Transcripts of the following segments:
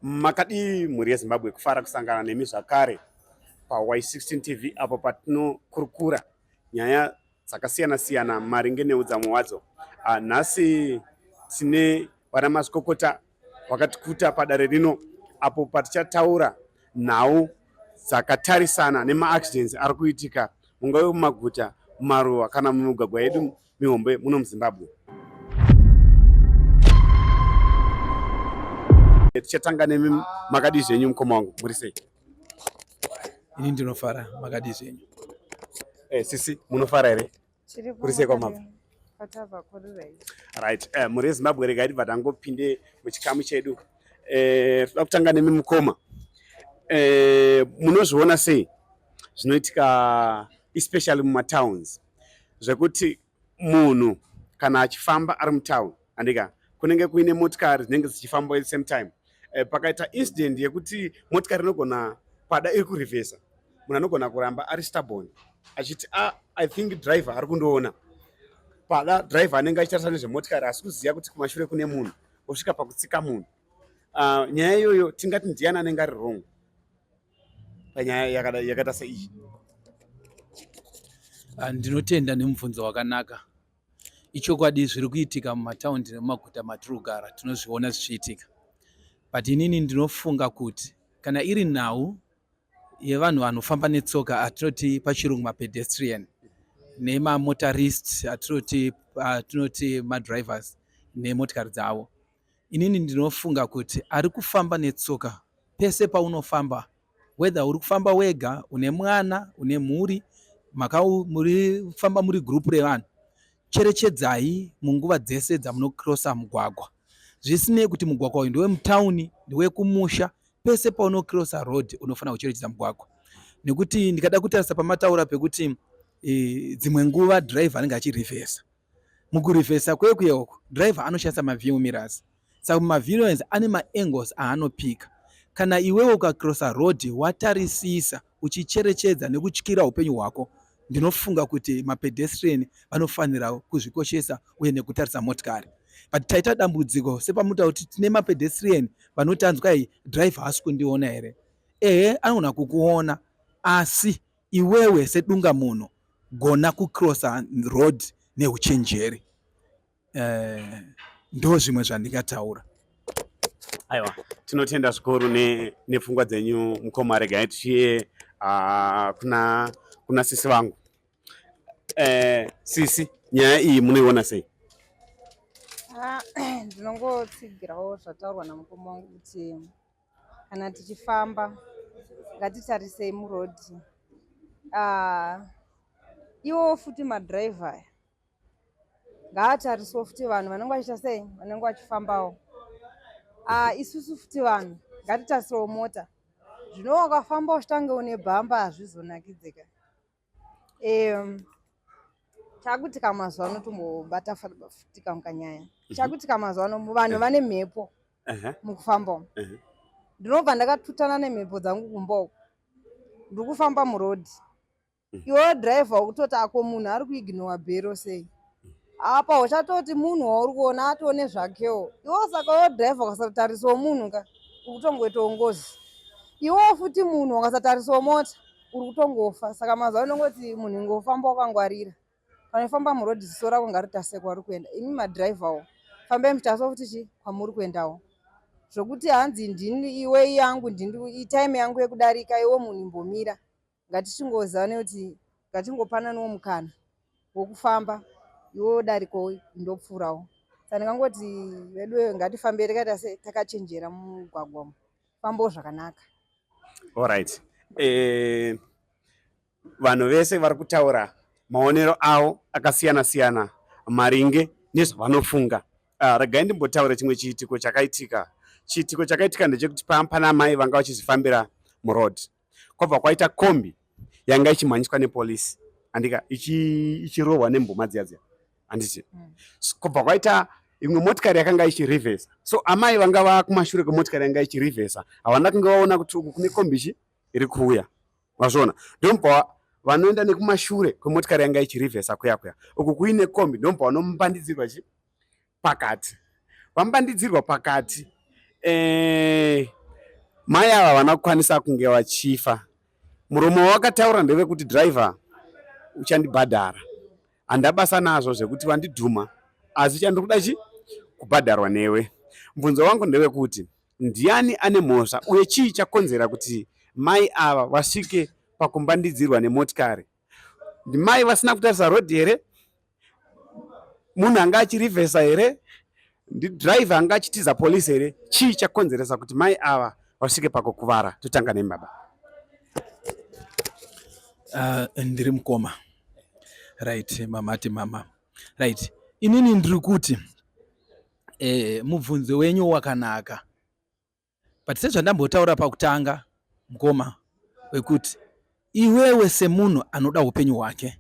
Makadii mhuri yeZimbabwe kufara kusangana nemi zvakare pa Y16 TV apo patinokurukura nyaya dzakasiyana siyana maringe neudzamu hwadzo. Ah, nhasi tine vana mazvikokota vakatikuta padare rino apo patichataura nhau dzakatarisana nemaaccidents ari kuitika mungave mumaguta, mumaruwa kana mumigwagwa yedu mihombe muno muZimbabwe. Tichatanga nemi, makadii zvenyu mukoma wangu, muri sei? Ini ndinofara, makadii zvenyu? Eh, sisi munofara here? Kuri sei kwamabva? Right, eh, mhuri yeZimbabwe regai tibva tangopinde muchikamu chedu. Eh, toda kutanga nemi mukoma. Eh, munozviona sei zvinoitika especially mumatowns zvekuti munhu kana achifamba ari mutown andika kunenge kuine motikari dzinenge dzichifamba at the same time eh, pakaita incident yekuti motikari inogona pada iri kurivhesa munhu anogona kuramba ari stubborn achiti ah, i think driver ari kundiona pada driver anenge achitarisa nezvemotikari asi kuziva kuti kumashure kune munhu osvika pakutsika munhu uh, nyaya iyoyo tingati ndiani anenge ari wrong panyaya yakaita seiyi? Ah, ndinotenda nemubvunzo wakanaka. Ichokwadi zviri kuitika mumataundi nemumaguta matiri kugara tinozviona zvichiitika, but inini ndinofunga kuti kana iri nhau yevanhu vanofamba netsoka atinoti pachirungu mapedestrian nemamotorist atinoti atinoti madrivers nemotikari dzavo, inini ndinofunga kuti ari kufamba netsoka pese paunofamba whether uri kufamba wega une mwana une mhuri muri kufamba muri group revanhu cherechedzai munguva dzese dzamunokrosa mugwagwa zvisinei kuti mugwagwa uyu ndewemutauni ndewekumusha pese paunokrosa road unofanira kucherechedza mugwagwa nekuti ndikada kutarisa pamataura pekuti e, dzimwe nguva driver anenge achirivhesa Mukurivhesa kwekuye uku driver anoshandisa maview mirrors saka mumaview mirrors ane maangles aanopika. Kana iwewe ukacrossa road watarisisa uchicherechedza nekutyira upenyu hwako ndinofunga kuti mapedestrian vanofanira kuzvikoshesa uye nekutarisa motikari but taita dambudziko sepamuta kuti tine mapedestrian vanotanzwa iyi driver haasi kundiona here ehe anogona kukuona asi Iwewe sedunga munhu gona kucrosser road nehuchenjeri. Eh, ndo zvimwe zvandingataura. Aiwa, tinotenda zvikuru nepfungwa ne dzenyu mukoma. Regai tichiye uh, kuna, kuna sisi vangu. Eh, sisi, nyaya iyi munoiona sei? Ah, ndinongotsigirawo zvataurwa namukoma wangu kuti kana tichifamba ngatitarisei muroad ah, iwo futi madriver aya ngaatariswo futi vanhu vanenge vachiita sei vanenge vachifambawo ah, isusu futi vanhu ngatitarisewo mota zvino wakafamba uchitange une bhamba hazvizonakidzika Um, chakutika mazuva ano tombobata futi kamwe kanyaya mhm. chakutika mazuva ano vanhu vane mhepo mukufamba umu ndinobva ndakatutana nemhepo dzangu kumba uku ndiri kufamba murodhi mhm. iwe driver ukutoti ako munhu ari kuignowa bhero sei apa uchatoti munhu wauri kuona atoone zvakewo iwo saka iwe driver ukasatarisawo munhu ka ukutongoitawo ngozi iwewo futi munhu ukasatarisawo mota uri kutongofa saka mazuva ano ndongoti munhu ingofamba wakangwarira panofamba muroad ziso rako ngaritase kwauri kuenda imi madriverwo fambai muchitarisa kuti chi kwamuri kuendawo zvokuti hanzi ndini iwe yangu ndini itime yangu yekudarika iwe munhu imbomira ngatichingoziva nekuti ngatingopananiwo mukana wokufamba iwe wodarikawo ndopfuurawo saka ndingangoti veduwe ngatifambei takaita se takachenjera mumugwagwa umu fambawo zvakanaka Alright. Eh, vanhu vese vari kutaura maonero avo akasiyana siyana maringe nezvavanofunga. Uh, regai ndimbotaure chimwe chiitiko chakaitika. Chiitiko chakaitika ndechekuti pana amai vanga vachizvifambira muroad, kwabva kwaita kombi yanga ichimhanyiswa nepolisi andika ichirohwa ichi nemboma dziya dziya handiti mm. Kubva kwaita imwe motikari yakanga ichirivhesa, so amai vanga vakumashure kwemotikari yanga ichirivhesa havana kunge vaona kuti uku kune kombichi iri kuuya, vazviona, ndomubva vanoenda nekumashure kwemotikari yanga ichirivhesa kuya kuya uku kuine kombi, ndomubva vanombandidzirwa chi pakati, vambandidzirwa pakati eh, Mai ava havana kukwanisa kunge vachifa. Muromo wavakataura ndewekuti driver uchandibhadhara. Handabasa nazvo zvekuti wandidhuma asi chandiri kuda chi kubhadharwa newe. Mubvunzo wangu ndewekuti ndiani ane mhosva uye chii chakonzera kuti mai ava vasvike pakumbandidzirwa nemotikari? Ndimai vasina kutarisa road here? Munhu anga achirivhesa here? Ndidriver anga achitiza police here? Chii chakonzeresa kuti mai ava vasvike pakukuvara? Totanga nemi baba. Ndiri mukoma. Right, mamati mama. Right, inini ndiri kuti mubvunzo wenyu wakanaka, but sezvandambotaura pakutanga, mukoma, wekuti iwewe semunhu anoda upenyu hwake,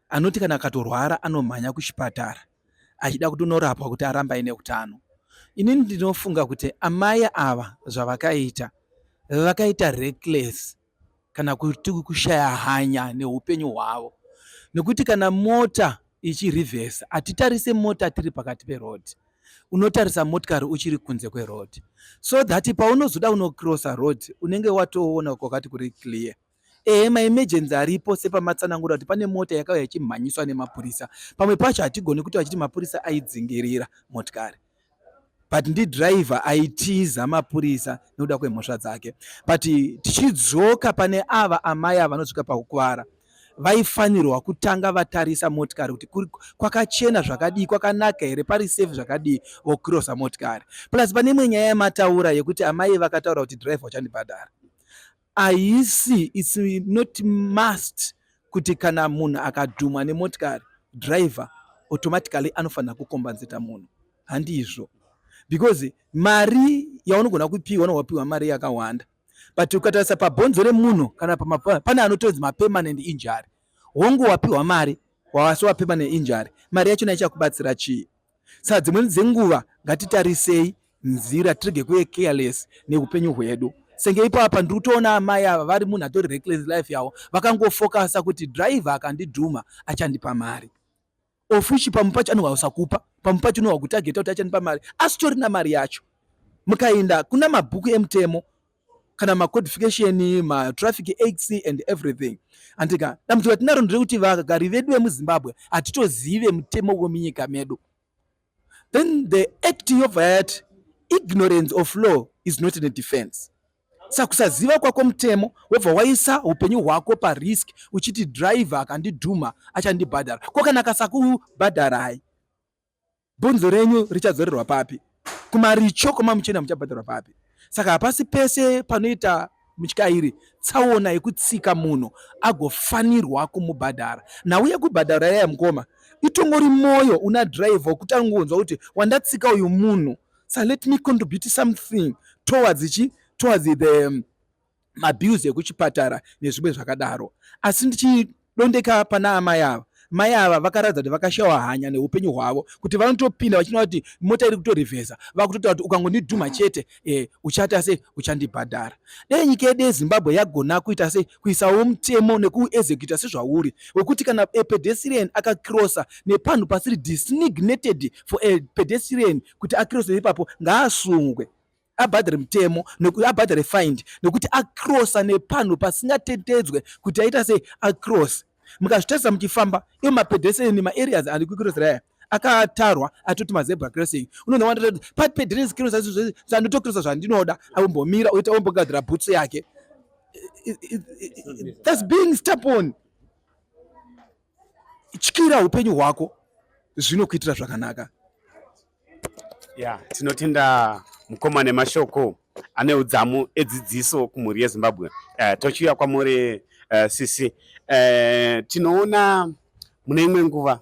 anoti kana akatorwara anomhanya kuchipatara achida kuti unorapwa kuti arambe aine utano, inini ndinofunga kuti amai ava zvavakaita, vakaita reckless kana kuti kushaya hanya neupenyu hwavo, nekuti kana mota ichirivhesa, hatitarise mota tiri pakati peroad. Unotarisa motikari uchiri kunze kweroad, so that paunozoda unocrossa road unenge watoona kwakati kuri clear. Ehe, maemergency aripo, sepamatsanangura kuti pane mota yakauya ichimhanyiswa nemapurisa. Pamwe pacho hatigoni kuti vachiti mapurisa aidzingirira motikari, but ndidhiraivha aitiza mapurisa nekuda kwemhosva dzake. But tichidzoka pane ava amai ava vanosvika pakukuvara, vaifanirwa kutanga vatarisa motikari kuti kwakachena zvakadii, kwakanaka here, pari safe zvakadii, vokrosa motikari. Plus pane imwe nyaya yamataura yekuti amai vakataura kuti dhiraivha uchandibhadhara. Haisi, it's not must kuti kana munhu akadhumwa nemotikari, driver automatically anofanira kucompensata munhu. Handizvo, because mari yaunogona kupiwa, unogona kupiwa mari yakawanda, but ukatarisa pabhonzo remunhu kana pane anotonzi mapermanent injury, hongu wapiwa mari, wawasi wapermanent injury, mari yachona ichakubatsira chii? Saka dzimweni dzenguva ngatitarisei nzira, tirege kuve careless neupenyu hwedu. Senge ipapa ndiri kutoona amai ava vari munhu atori reckless life yavo, vakangofocusa kuti driver akandidhuma achandipa mari, of which pamwe pacho anogona kusakupa, pamwe pacho unogona kutargeta kuti achandipa mari asitorina mari yacho. Mukaenda kuna mabhuku emutemo kana macodification, matraffic acts and everything, andika dambudziko ratinaro nderekuti vagari vedu vemuZimbabwe hatitozive mutemo wemunyika medu. Then the act yobva yati ignorance of law is not a defense. Saka kusaziva kwako mutemo, wobva waisa upenyu hwako parisk uchiti driver akandidhuma achandibhadhara. Ko kana akasakubhadharai, bhonzo renyu richadzorerwa papi? Kumaricho kwamamuchena muchabhadharwa papi? Saka hapasi pese panoita mutyairi tsaona yekutsika munhu agofanirwa kumubhadhara. Nhau yekubhadhara yaya, mukoma, itongori mwoyo una driver wekuti angonzwa kuti wandatsika uyu munhu, so let me contribute something towards chi towards the mabills ekuchipatara nezvimwe zvakadaro. Asi ndichidondeka pana amai ava, mai ava vakaratidza kuti vakashawa hanya neupenyu hwavo, kuti vanotopinda vachinoona kuti mota iri kutorivhesa, vakutotaura kuti ukangondidhuma chete uchaita sei? Uchandibhadhara. Dai nyika yedu yeZimbabwe yagona kuita sei, kuisawo mutemo nekuexecuta sezvauri, wekuti kana a pedestrian akacrossa nepanhu pasiri designated for a pedestrian kuti acrosse ipapo, ngaasungwe, abhadhare mutemo, abhadhare fine, nekuti acrossa nepanhu pasingatendedzwe kuti aita sei, across. Mukazvitarisa muchifamba ivo mapedestrian, maareas ari kucrossera aya akatarwa atoti mazebra crossing, unoona wandoti papedestrian cross andotocrossa zvandinoda, aumbomira oita ombogadzira bhutsu yake. That's being stubborn. Tyira upenyu hwako, zvinokuitira zvakanaka. Ya, tinotenda mukoma nemashoko ane udzamu edzidziso kumhuri yeZimbabwe. Tochiuya kwamuri, sisi. Tinoona mune imwe nguva,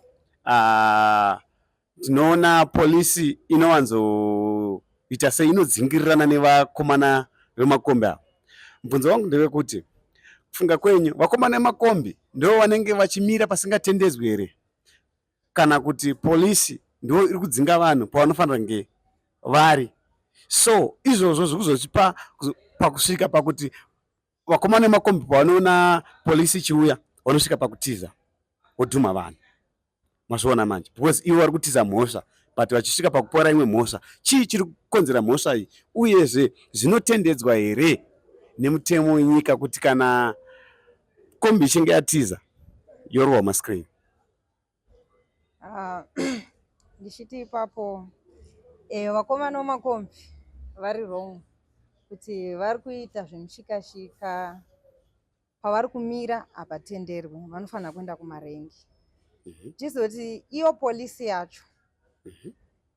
tinoona polisi inowanzoita seinodzingirirana nevakomana vemakombi ava. Mubvunzo wangu ndewekuti, kufunga kwenyu, vakomana vemakombi ndo vanenge vachimira pasingatendedzwi here, kana kuti polisi ndo iri kudzinga vanhu pavanofanira kunge vari? So izvozvo zviri kuzotipa pakusvika pakuti vakomana vemakombi pavanoona polisi ichiuya vanosvika pakutiza, vodhuma vanhu. Mazviona manje? Because ivo vari kutiza mhosva. But vachisvika pakupora imwe mhosva, chii chiri kukonzera mhosva iyi? Uyezve zvinotendedzwa here nemutemo wenyika kuti kana kombi ichinge yatiza yorohwa mascreen? Ah, ndichiti ipapo vakomana vemakombi vari wrong kuti vari kuita zvemushikashika. Pavari kumira hapatenderwi, vanofanira kuenda kumarengi. Tizoti iyo polisi yacho,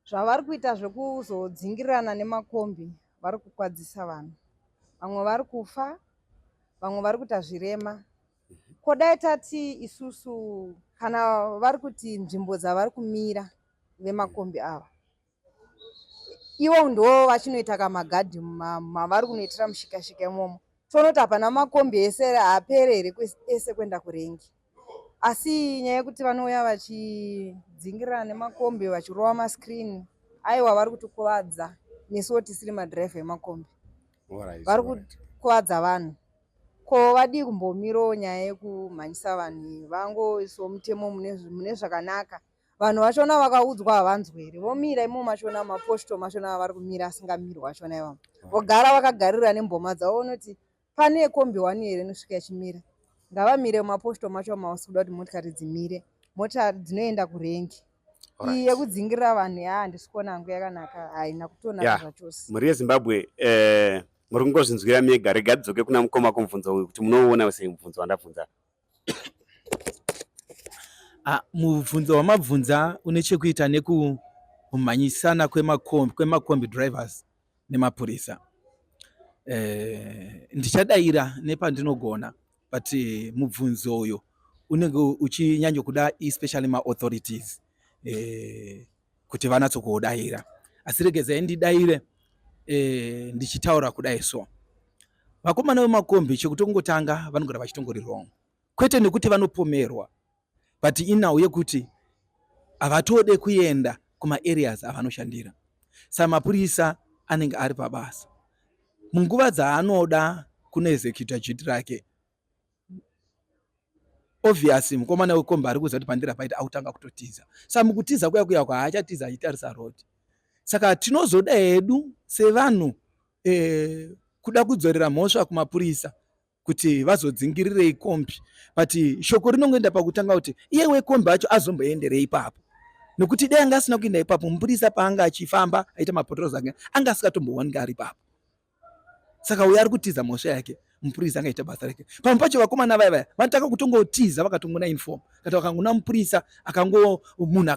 zvavari kuita zvekuzodzingirirana nemakombi, vari kukwadzisa vanhu. Vamwe vari kufa, vamwe vari kuita zvirema. Ko dai tati isusu kana vari kuti nzvimbo dzavari kumira vemakombi ava, ivo ndo vachinoita kamagadhi mavari kunoitira mushikashika imomo, toona kuti hapana makombi ese haapere here ese kuenda kurengi? Asi nyaya yekuti vanouya vachidzingirirana nemakombi vachirova mascreen, aiwa, vari kutikuvadza nesuwo tisiri madhiraivha emakombi. Vari kukuvadza vanhu. Ko vadii kumbomirawo nyaya yekumhanyisa vanhu iyi, vangoisawo mutemo mune zvakanaka? Vanhu vachona vakaudzwa havanzwi here? Vomira imo machona, maposto machona avari kumira asingamirwi achona ivamo, vogara vakagarira nemboma dzavo. Unoti pane kombi wani here inosvika ichimira? Ngavamire mumaposto macho mavasi kuda kuti motikari dzimire, mota dzinoenda kurengi. Iyi yekudzingirira vanhu ya handisi kuona hangu yakanaka, haina kutonaka zvachose. Mhuri yeZimbabwe, muri kungozvinzwira mega. Rega dzoke kuna mukoma kumubvunzo uyu, kuti munouona sei mubvunzo wandabvunza? Ah, mubvunzo wamabvunza une chekuita nekumhanyisana kwemakombi drivers nemapurisa. Ndichadaira nepandinogona, but mubvunzo uyu unenge uchinyanya kuda especially maauthorities kuti vanatsokuudaira, asi regedzai ndidaire ndichitaura kudai. So vakomana vemakombi, chekutongotanga, vanogara vachitongori wrong, kwete nekuti vanopomerwa, but inhau yekuti havatode kuenda kumaareas avanoshandira. Saka mapurisa anenge ari pabasa munguva dzaanoda kunoexecuta duty rake. Obvious, mukomana wekombi ari kuziva kuti pandira paita akutanga kutotiza. Saka mukutiza kuya kuya kwaachatiza achitarisa road, saka tinozoda hedu sevanhu kuda kudzorera mhosva kumapurisa kuti vazodzingirirei kombi, but shoko rinongoenda pakutanga kuti iye wekombi acho azomboenderei ipapo, nekuti dai anga asina kuenda ipapo, mupurisa paanga achifamba aita mapatrols ake anga asingatombowanika ari ipapo. Saka uyo ari kutiza mhosva yake, mupurisa angaita basa rake. Pamwe pacho vakomana vaya vaya vanotanga kutongotiza vakatongona inform, kati vakangona mupurisa akango munhu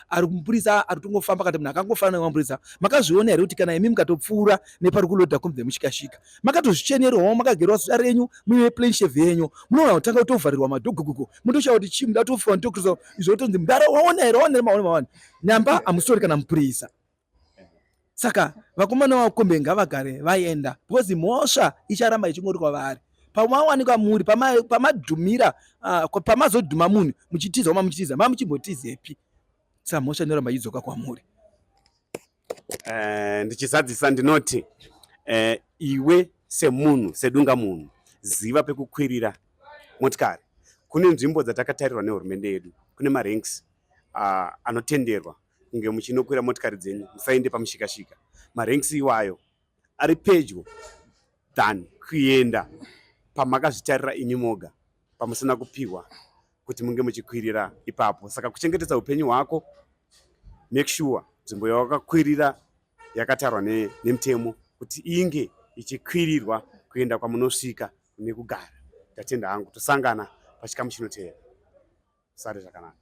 ari mupurisa ari kutongofamba, kati munhu akangofanana nemapurisa. Makazviona here kuti kana imi mukatopfuura nepari kulodha kombi dzemushikashika, makatozvichenerwawo, makagerwa zuva renyu, muine plain shave yenyu, munoona kutanga kutovharirwa madhogogogo, mutoshaya kuti chii muda kutofiwa nitokriso izvo, tonzi mudaro, waona here, waona here, maona, maona nyamba hamusitori kana mupurisa. Saka vakomana vakombe ngavagare vaenda, because mhosva icharamba ichingori kwavari. Pamawanikwa muri pamadhumira, pamazodhuma munhu muchitiza, wama muchitiza, mamuchimbotizepi? Saka mhosva inoramba ichidzoka kwamuri. Ndichizadzisa ndinoti iwe semunhu, sedunga munhu, ziva pekukwirira motikari. Kune nzvimbo dzatakatarirwa nehurumende yedu, kune maranks anotenderwa kunge muchinokwira motikari dzenyu. Musaende pamushikashika. Maranks iwayo ari pedyo than kuenda pamakazvitarira imi moga, pamusina kupiwa kuti munge muchikwirira ipapo. Saka kuchengetedza upenyu hwako, make sure nzvimbo yawakakwirira yakatarwa nemutemo kuti inge ichikwirirwa kuenda kwamunosvika nekugara. Tatenda hangu, tosangana pachikamu chinoteera. Sare zvakanaka.